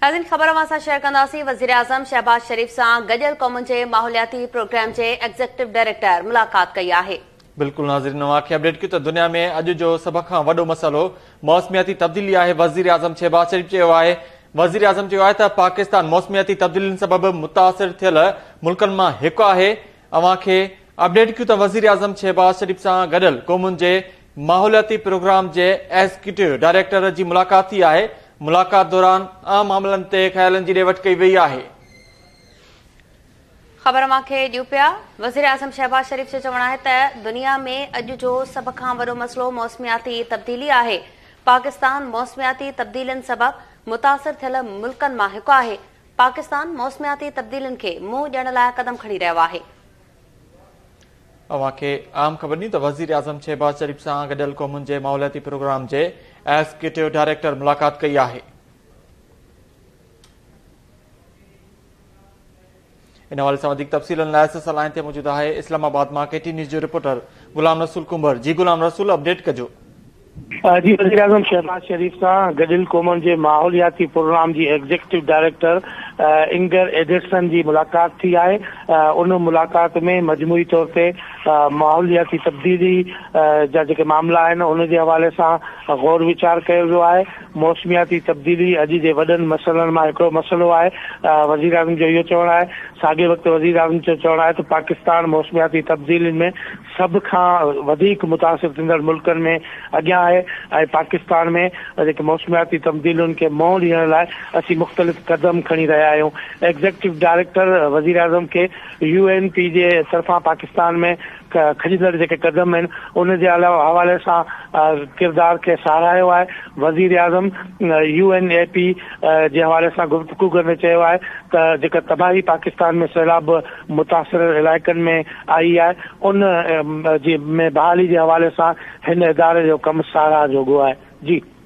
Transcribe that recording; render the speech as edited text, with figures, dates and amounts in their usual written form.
ناظرين خبر اوهان سان شيئر ڪنداسين وزيراعظم شهباز شريف سان گڏيل قومن جي ماحولياتي پروگرام جي ايگزيڪٽو ڊائريڪٽر ملاقات ڪئي آهي. بلڪل ناظرين اوهان کي اپڊيٽ ڪيون ته دنيا ۾ اڄ جو سڀ کان وڏو مسئلو موسمياتي تبديلي آهي وزيراعظم شهباز شريف چيو آهي وزيراعظم چيو آهي ته پاڪستان موسمياتي تبديلين سبب متاثر ٿيل ملڪن مان هڪ آهي اوهان کي اپڊيٽ ڪيون ته وزيراعظم شهباز شريف سان گڏيل قومن جي ماحولياتي پروگرام جي ايگزيڪيوٽو ڊائريڪٽر جي ملاقات ٿي آهي، ملاقات دوران اهم معاملن تي خيالن جي ڏي وٺ ڪئي وئي آهي. خبر اوهان کي ڏيون پيا، وزيراعظم شهباز شريف جو چوڻ آهي ته دنيا ۾ اڄ جو سڀ کان وڏو مسئلو موسمياتي تبديلي آهي، پاڪستان موسمياتي تبديلين سبب متاثر ٿيل ملڪن مان هڪ آهي، پاڪستان موسمياتي تبديلين کي منهن ڏيڻ لاء قدم کڻي رهيو آهي. اوهان کي اهم خبر ڏني ته وزيراعظم شهباز شريف سان گڏيل قومن جي ماحولياتي پروگرام جي ايگزيڪيوٽو ڊائريڪٽر ملاقات ڪئي آهي. ان حوالي سان وڌيڪ تفصيلن لاء اسان سان لائين تي موجود آهي اسلام آباد مان ڪي ٽي نيوز جو رپورٽر غلام رسول ڪنڀر جي غلام رسول اپڊيٽ ڪجو. جي وزيراعظم شهباز شريف سان گڏيل قومن جي ماحولياتي پروگرام جي ايگزيڪٽو ڊائريڪٽر انگر ايڊرسن جي ملاقات ٿي آهي ان ملاقات ۾ مجموعي طور تي ماحولياتي تبديلي جا جيڪي معاملا آهن ان جي حوالي سان غور ويچار ڪيو ويو آهي موسمياتي تبديلي اڄ جي وڏن مسئلن مان هڪڙو مسئلو آهي وزيراعظم جو اهو چوڻ آهي ساڳئي وقت وزيراعظم جو چوڻ آهي ته پاڪستان موسمياتي تبديلين ۾ سڀ کان وڌيڪ متاثر ٿيندڙ ملڪن ۾ اڳيان آهي ۽ پاڪستان ۾ جيڪي موسمياتي تبديلين کي منهن ڏيڻ لاء اسين مختلف قدم کڻي رهيا آهيون. ايگزيڪٽو ڊائريڪٽر وزيراعظم کي يو اين پي جي طرفان پاڪستان ۾ کڄندڙ جيڪي قدم آهن ان جي حوالي سان ڪردار کي ساراهيو آهي. وزيراعظم يو اين اي پي جي حوالي سان گفتگو ڪندي چيو آهي ته جيڪا تباهي پاڪستان ۾ سيلاب متاثر علائقن ۾ آئي آهي ان جي ۾ بحالي جي حوالي سان هن اداري جو ڪم ساراهه جوڳو آهي. جي.